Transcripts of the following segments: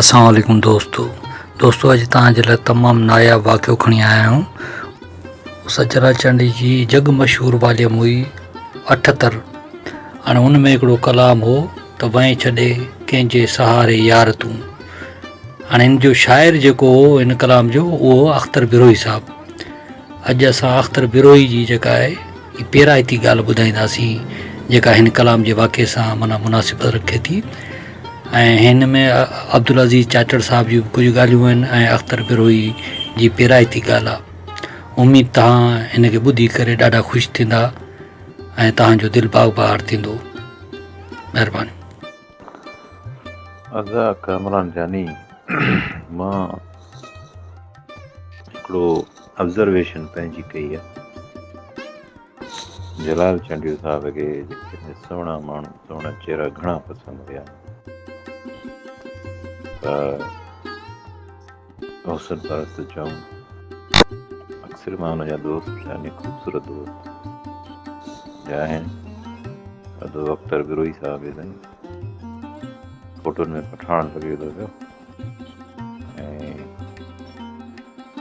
اسلام عليڪم دوستو دوستو اڄ توهان جي لاء تمام ناياب واقعو کڻي آيا آهيون سجرا چنڊ جي جڳ مشهور واليم هئي اٺتر هاڻي ان ۾ هڪڙو ڪلام هو ته وئين ڇڏي ڪنهن جي سهاري يار تون هاڻي هن جو شاعر جيڪو هو هن ڪلام جو اهو اختر بروهي صاحب اڄ اسان اختر بروهي جي جيڪا آهي هي پيرائتي ڳالهه ٻڌائينداسين جيڪا هن ڪلام جي واقعي سان معنيٰ مناسبت رکي ٿي ۽ هن ۾ عبدالعزيز چاچڙ صاحب جون به ڪجهه ڳالهيون آهن ۽ اختر بروهي جي پيرائتي ڳالهه آهي. اميد توهان هن کي ٻڌي ڪري ڏاڍا خوش ٿيندا ۽ توهان جو دل باغ بهار ٿيندو. مهرباني. ادا ڪامران جاني مان هڪڙو آبزرويشن پنهنجي ڪئي آ جلال چانڊيو صاحب کي جيڪي سهڻا ماڻهو سهڻا چهرا گهڻا پسند هيا ته حسن پرست چئون اڪثر مان ان جا دوست يعني خوبصورت دوست جا آهن ادو اختر بروهي صاحب به سائين فوٽن ۾ پٺاڻ لڳي ٿو پيو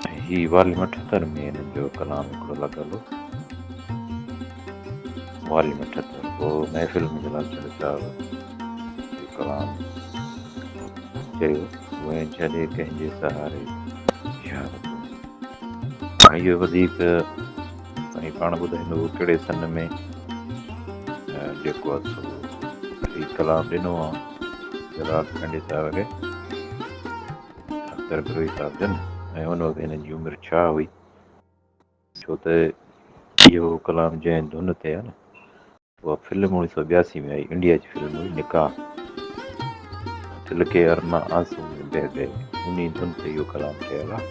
۽ هي واليوم 78 ۾ هنن جو ڪلام هڪڙو لڳل هو واليوم 78 پوء محفل ۾ جلال چنڊ صاحب جو ڪلام چيو وئين ڇڏي ڪنهن جي سهاري يار تون. هاڻي اهو وڌيڪ سائين پاڻ ٻڌائيندو ڪهڙي سن ۾ جيڪو آهي سو هي ڪلام ڏنو آهي جلال چانڊيي صاحب کي اختر بروهي صاحب جن ۽ ان وقت هنن جي عمر ڇا هئي ڇو ته اهو ڪلام جنهن ڌن تي آهي نه اها فلم اوڻيهه سو 82 ۾ آئي انڊيا جي فلم هئي نڪاح دل ڪي ارمان آنسو ۾ بهه گئي انهي ڌن تي اهو ڪلام ٺهيل آهي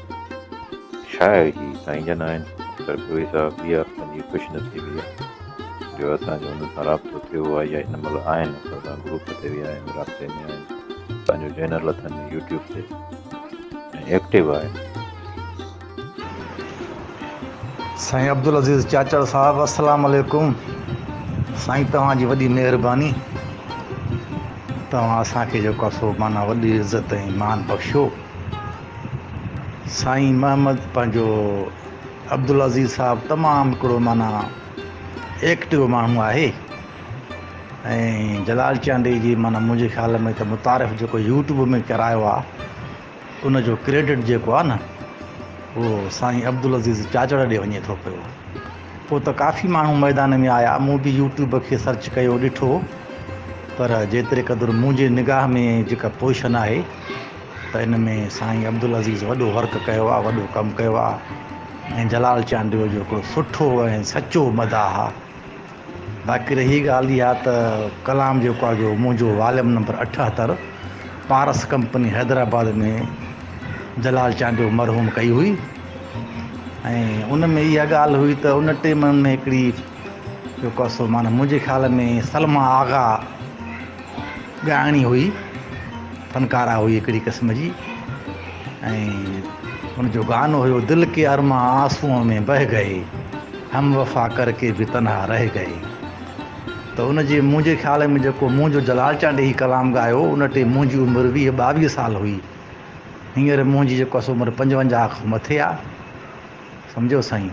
شاعر هي سائين جن آهن اختر بروهي صاحب اها پنهنجي خوش نصيبي آهي جو اسان جو انهن سان رابطو ٿيو آهي يا هن مهل آهن اسان سان گروپ تي به آهن رابطي ۾ آهن پنهنجو چينل اٿن يوٽيوب تي ۽ ايڪٽو آهن. سائين عبدالعزيز چاچڙ صاحب السلام عليڪم سائين توهان جي وڏي مهرباني توهان اسان کي جيڪو آهي سو معنيٰ وڏي عزت ۽ مان بخشيو سائين محمد پنهنجو عبدالعزيز صاحب تمام هڪڙو معنيٰ ايڪٽو ماڻهو آهي ۽ جلال چانڊئي جي معنيٰ منهنجي خيال ۾ ته متعارف جيڪو يوٽيوب ۾ ڪرايو آهي ان جو ڪريڊٽ جيڪو آهي نه اهو سائين عبدالعزيز چاچڙ ڏي وڃي ٿو پيو. پوء ته ڪافي ماڻهو ميدان ۾ آيا مون به يوٽيوب کي سرچ ڪيو ڏٺو پر جيتري قدر منهنجي نگاهه ۾ جيڪا پوزيشن آهي ته ان ۾ سائين عبدالعزيز وڏو ورڪ ڪيو آهي وڏو ڪم ڪيو آهي ۽ جلال چانڊيو جو هڪڙو سٺو ۽ سچو مداح آهي. باقي رهي ڳالهه اها ته ڪلام جيڪو آهي جو منهنجو واليم نمبر 78 پارس ڪمپني حيدرآباد ۾ جلال چانڊيو مرحوم ڪئي هئي ۽ ان ۾ اها ڳالهه هئي ته ان ٽيم ۾ هڪڙي جيڪو آهي سو معنيٰ منهنجي خيال ۾ سلميٰ آغا ڳائڻي هئي فنڪارا هئي هڪڙي قسم جي ۽ ان جو گانو هيو دل ڪي ارمان آنسوئون ۾ بهه گئي هم وفا ڪر ڪي ڀي تنها رهه گئي ته ان جي منهنجي خيال ۾ جيڪو منهنجو جلال چانڊيي هي ڪلام ڳايو ان ٽي منهنجي عمر 20 22 سال هئي هينئر منهنجي جيڪو آ سو عمر 55 کان مٿي آ سمجهيو سائين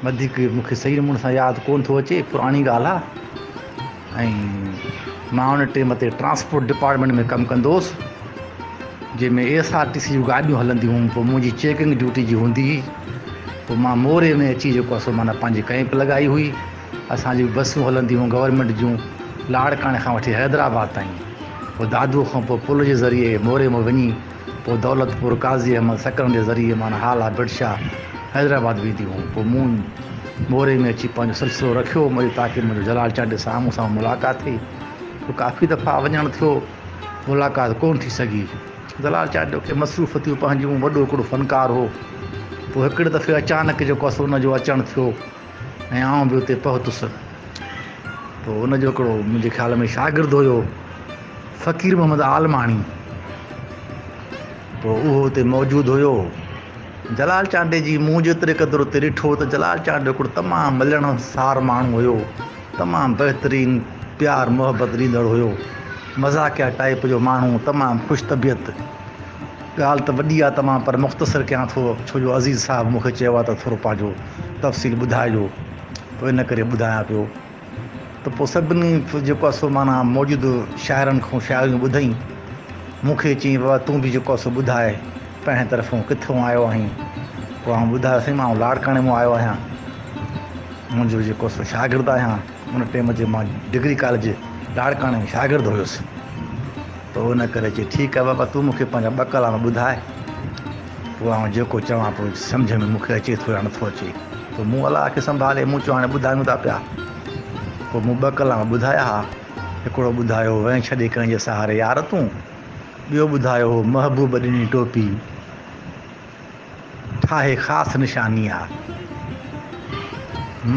وڌيڪ مون کي صحيح نموني سان ياد ڪونه ٿو اچي پراڻي ڳالهه آهي ۽ مان ان ٽيم تي ٽرانسپورٽ ڊپارٽمينٽ ۾ ڪم ڪندو هوس جنهن ۾ ايس آر ٽي سي جون گاڏيون هلنديون هيون پوء منهنجي چيڪنگ ڊيوٽي جي هوندي هئي پوء مان موري ۾ اچي جيڪو آهي سو معنيٰ پنهنجي ڪئمپ لڳائي هئي اسانجون بسون هلنديون هيون گورنمينٽ جون لاڙڪاڻي کان وٺي حيدرآباد تائين پوء دادوء کان پوء پل جي ذريعي موري مان وڃي پوء دولتپور، قاضي احمد، سڪرنڊ جي ذريعي معنيٰ هالا، ڀٽشاهه، حيدرآباد وينديون هيون. پوء مون موري ۾ اچي پنهنجو سلسلو رکيو. منهنجي تاڪي منهنجو جلال چانڊيي سان آمهون سامهون ملاقات ٿي. پوء ڪافي دفعا وڃڻ ٿيو، ملاقات ڪونه ٿي سگهي. جلال چانڊيو کي مصروفتيون پنهنجون، وڏو هڪڙو فنڪار هو. پوء هڪڙي دفعي اچانڪ جيڪو آهي سو ان جو اچڻ ٿيو ۽ آئون به اتي پهتس. پوء ان جو هڪڙو منهنجي خيال ۾ شاگرد هيو فقير محمد عالماڻي پوء اهو اتي موجود هيو. جلال چانڊيي جي مون جيتري قدر اتي ڏٺو ته جلال چانڊيو هڪڙو تمام ملڻسار ماڻهو هيو، تمام بهترين پيار محبت ڏيندڙ هيو، مذاقيه ٽائيپ جو ماڻهو، تمام خوش طبيعت. ڳالهه ته وڏي آ تمام پر مختصر ڪيان ٿو ڇو جو عزيز صاحب مون کي چيو آ ته ٿورو پنهنجو تفصيل ٻڌائجو پوء ان ڪري ٻڌايان پيو ته پوء سڀني جيڪو آ سو معنيٰ موجود شاعرن کان شاعريون ٻڌئين. مون کي چيائين بابا تون به جيڪو آ سو ٻڌاء پنهنجي طرفون ڪٿئون آيو آهين؟ پوء آئون ٻڌايو سائين مان لاڙڪاڻي مان آيو آهيان. منهنجو جيڪو سو شاگرد آهيان. ان ٽيم تي مان ڊگري ڪاليج لاڙڪاڻي ۾ شاگرد هيس. پوء ان ڪري چي ٺيڪ آهي بابا تون مون کي پنهنجا ٻه ڪلام ٻڌاء. پوء آئون جيڪو چوان پوء سمجهه ۾ مون کي اچي ٿو يا نٿو اچي. پوء مون الله کي سنڀالي مون چيو هاڻي ٻڌايون ٿا پيا. پوء مون ٻه ڪلام ٻڌايا ها. هڪڙو ٻڌايو وئين ڇڏي ڪنهن جي سهاري يار تون. ٻيو ٻڌايو هو محبوب ڏني ٽوپي ٺاهي خاص نشاني آ.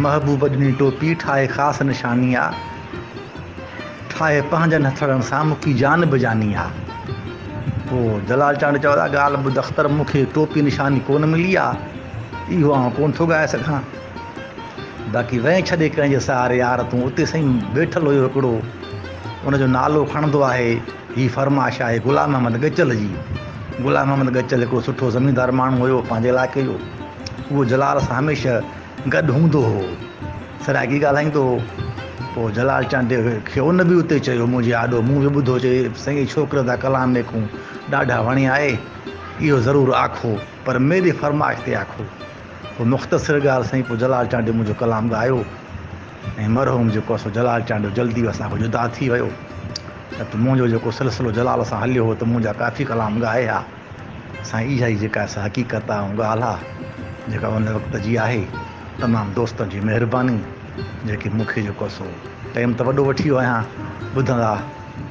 محبوب ڏني ٽوپي ٺاهي خاص نشاني آ. ٺاهي پنهنجن هٿڙن سان مڪي جان به جاني آ. پوء جلال چانڊيو چيو ادا ڳالهه ٻڌ اختر مون کي ٽوپي نشاني ڪونه ملي آ اهو آئون ڪونه ٿو ڳائي سگهان. باقي وئين ڇڏي ڪنهن جي سهاري يار تون اتي سائين ويٺل هيو هڪڙو ان جو نالو کڻندو آهي هي فرمائش آهي غلام محمد ڳچل جي غلام محمد ڳچل هڪڙو سٺو زميندار ماڻهو هيو پنهنجي علائقي جو اهو جلال سان هميشه گڏ هوندو هو سرائڪي ڳالهائيندو هو پوء جلال چانڊيي کي ان به اتي چيو منهنجي آڏو مون به ٻڌو چي سائين ڇوڪري دا ڪلام ميڪون ڏاڍا وڻيا آهي اهو ضرور آکو پر ميري فرمائش تي آکو پوء مختصر ڳالهه سائين پوء جلال چانڊيو منهنجو ڪلام ڳايو ۽ مرحوم جيڪو آهي سو جلال چانڊيو جلدي اسان کان جدا ٿي ويو نه ته منهنجو جيڪو سلسلو جلال سان هليو هو ته منهنجا ڪافي ڪلام ڳائي ها سائين اها ئي جيڪا سا حقيقت آ ۽ ڳالهه آ جيڪا ان وقت جي آهي تمام دوستن جي مهرباني جيڪي مون کي جيڪو سو ٽائيم ته وڏو وٺي ويو آهيان ٻڌندا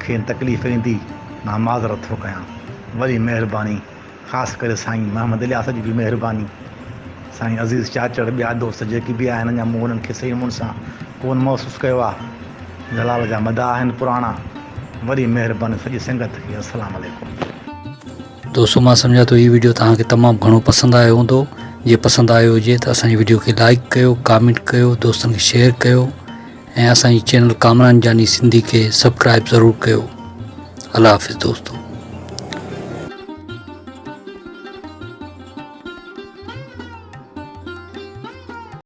کين تڪليف ايندي مان معذرت ٿو ڪيان وڏي مهرباني خاص ڪري سائين محمد الياس جي به مهرباني سائين عزيز چاچڙ ٻيا دوست جيڪي به آهن اڃا مون انهن کي صحيح نموني سان ڪون محسوس ڪيو آ جلال جا مداح آهن پراڻا وڏي مهرباني سڄي سنگت کي السلام عليڪم. دوستو مان سمجهان ٿو هي ويڊيو توهان کي تمام گهڻو پسند آيو هوندو جي پسند آيو هجي ته اسان جي ويڊيو کي لائڪ ڪيو ڪامينٽ ڪيو دوستن کي شيئر ڪيو ۽ اسان جي چينل ڪامران جاني سنڌي کي سبڪرائب ضرور ڪيو الله حافظ دوستو.